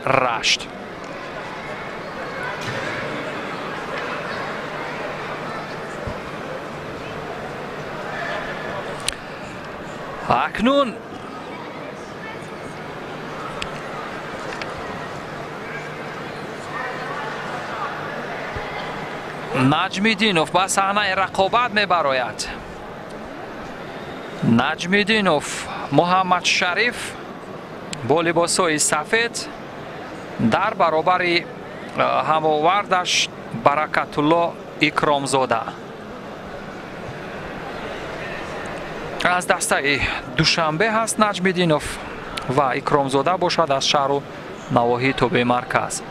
Рашт. Акнун Наҷмиддинов ба саҳнаи рақобат мебарояд. Наҷмиддинов Муҳаммад Шариф бо либосҳои сафед дар баробари ҳамовардаш Баракатулло Икромзода аз дастаи Душанбе ҳаст Наҷмиддинов ва Икромзода бошад аз шаҳру навоҳии тобеи марказ.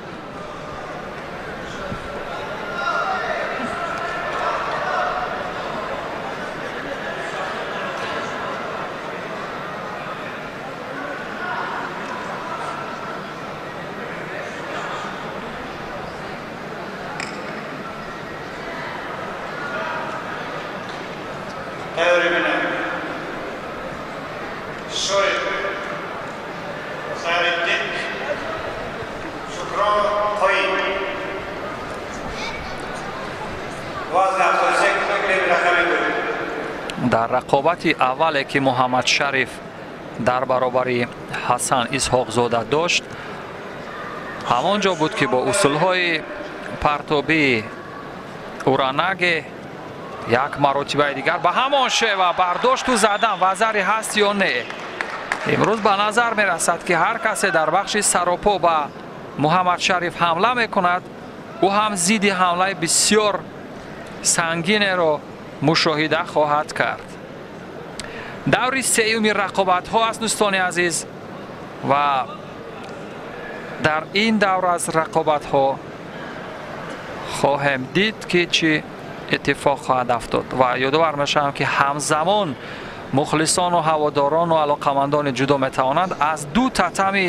Дар рақобати аввале ки Муҳаммад Шариф дар баробари Ҳасан Исҳоқзода дошт, ҳамон ҷо буд ки бо усулҳои партобии уранаге як маротибаи дигар ба ҳамон шева бардошту задан вазари ҳаст ё не. Имрӯз ба назар мерасад ки ҳар касе дар бахши саропо ба Муҳаммад Шариф ҳамла мекунад, ӯ ҳам зидди ҳамлаи бисёр сангинеро мушоҳида хоҳад кард. Даври сеюми рақобатҳо аст, дӯстони азиз, ва дар ин давр аз рақобатҳо хоҳем дид ки чӣ иттифоқ хоҳад афтод. Ва ёдовар мешавам ки ҳамзамон мухлисону ҳаводорону алоқамандони ҷудо метавонанд аз ду татами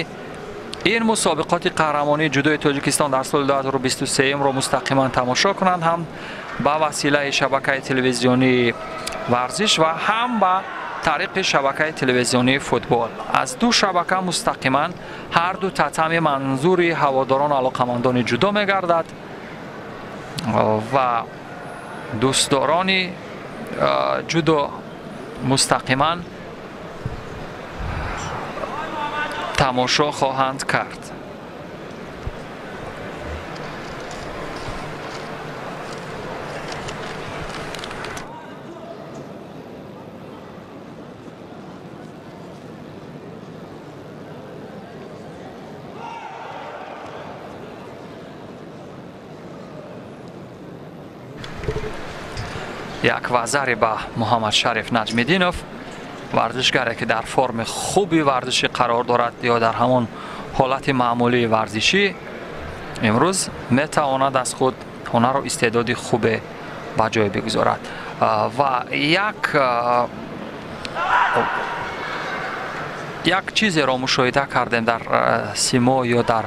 ин мусобиқоти қаҳрамонии ҷудои Тоҷикистон дар соли 2023-ро мустақиман тамошо кунанд, ҳам ба василаи шабакаи телевизионии варзиш ва ҳам ба тариқи шабакаи телевизионии футбол. Аз ду шабака мустақиман ҳар ду татами манзури ҳаводорону алоқамандони ҷудо мегардад ва дӯстдорони ҷудо мустақиман тамошо хоҳанд кард. Як вазари ба Муҳаммад Шариф Наҷмиддинов, варзишгаре ки дар форми хуби варзишӣ қарор дорад ё дар ҳамон ҳолати маъмулии варзишӣ, имрӯз метавонад аз худ ҳунару истеъдоди хубе ба ҷой бигузорад. Ва як чизеро мушоҳида кардем дар симо ё дар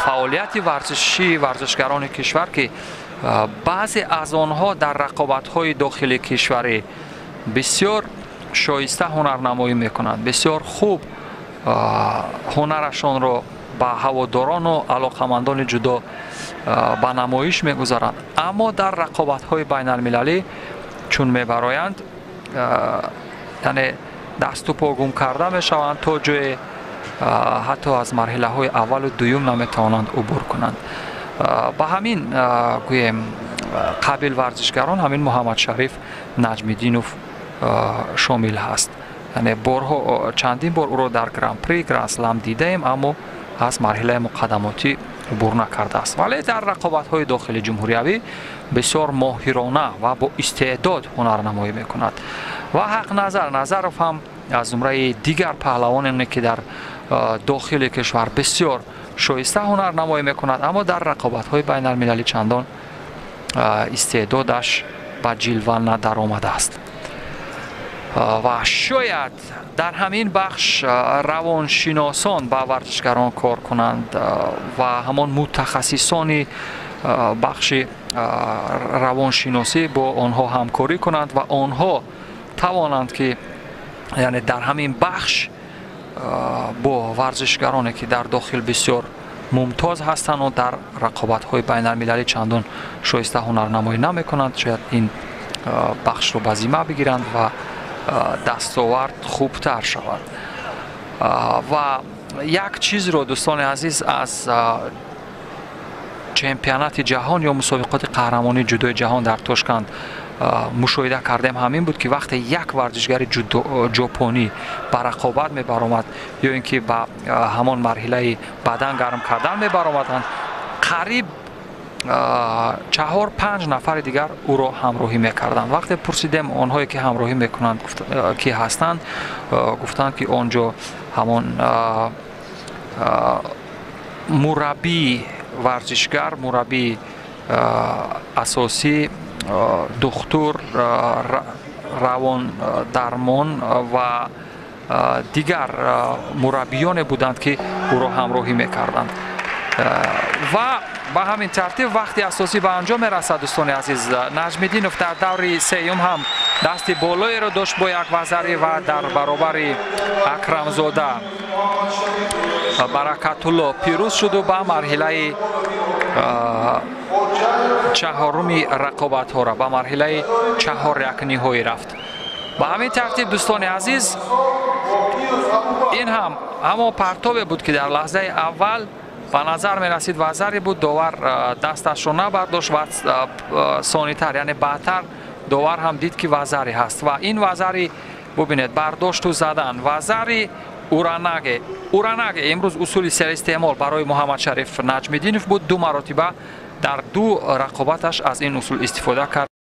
фаъолияти варзишии варзишгарони кишвар, ки баъзе аз онҳо дар рақобатҳои дохили кишварӣ бисёр шоиста ҳунарнамоӣ мекунанд, бисёр хуб ҳунарашонро ба ҳаводорону алоқамандони ҷудо ба намоиш мегузаранд, аммо дар рақобатҳои байналмилалӣ чун мебароянд, яъне дасту по гум карда мешаванд, то ҷое ҳатто аз марҳилаҳои аввалу дуюм наметавонанд убур кунанд. Ба ҳамин гӯем қабил варзишгарон ҳамин Муҳаммад Шариф Наҷмиддинов шомил ҳаст. Яъне борҳо чандин бор ӯро дар гран-при, гран-слам дидаем, аммо аз марҳилаи муқаддамотӣ убур накардааст. Вале дар рақобатҳои дохили ҷумҳуриявӣ бисёр моҳирона ва бо истеъдод ҳунарнамоӣ мекунад. Ва Ҳақназар Назаров ҳам аз зумраи дигар паҳлавоне ки дар дохили кишвар бисёр шоиста ҳунарнамоӣ мекунад, аммо дар рақобатҳои байналмилалӣ чандон истеъдодаш ба ҷилва надаромадааст. Ва шояд дар ҳамин бахш равоншиносон ба варзишгарон кор кунанд ва ҳамон мутахассисони бахши равоншиносӣ бо онҳо ҳамкорӣ кунанд ва онҳо тавонанд ки яъне дар ҳамин бахш Бо варзишгароне, ки дар дохил бисёр мумтоз ҳастанду дар рақобатҳои байналмилалӣ чандон шоиста ҳунарнамоӣ намекунанд, шояд ин бахшро ба зимма бигиранд ва дастовард хубтар шавад. Ва як чизро, дӯстони азиз, аз чемпионати ҷаҳон ё мусобиқоти қаҳрамонии ҷудои ҷаҳон дар Тошканд мушоҳида кардем, ҳамин буд, ки вақте як варзишгари ҷопонӣ ба рақобат мебаромад ё ин ки ба ҳамон марҳилаи бадан гарм кардан мебаромаданд, қариб чаҳор панҷ нафари дигар ӯро ҳамроҳӣ мекарданд. Вақте пурсидем, онҳое ки ҳамроҳӣ мекунанд ки ҳастанд, гуфтанд, ки он ҷо ҳамон мураббии варзишгар, мураббии асосӣ, духтур, равондармон ва дигар мураббиёне буданд, ки ӯро ҳамроҳӣ мекарданд. Ва ба ҳамин тартиб вақти асосӣ ба анҷом мерасад, дӯстони азиз. Наҷмиддинов дар даври сеюм ҳам дасти болоеро дошт бо як вазари ва дар баробари Акрамзода Баракатулло пирӯз шуду ба марҳилаи чаҳоруми рақобатҳоро, ба марҳилаи чаҳорякниҳоӣ рафт. Ба ҳамин тартиб, дӯстони азиз, ин ҳам ҳамон партобе буд, ки дар лаҳзаи аввал ба назар мерасид вазари буд, довар дасташро набардошт ва сонитар, яъне баъдтар довар ҳам дид, ки вазари ҳаст. Ва ин вазари, бубинед, бардошту задан, вазари уранаге. Уранаге имрӯз усули серистеъмол барои Муҳаммадшариф Наҷмиддинов буд. Ду маротиба дар ду рақобаташ аз ин усул истифода кард.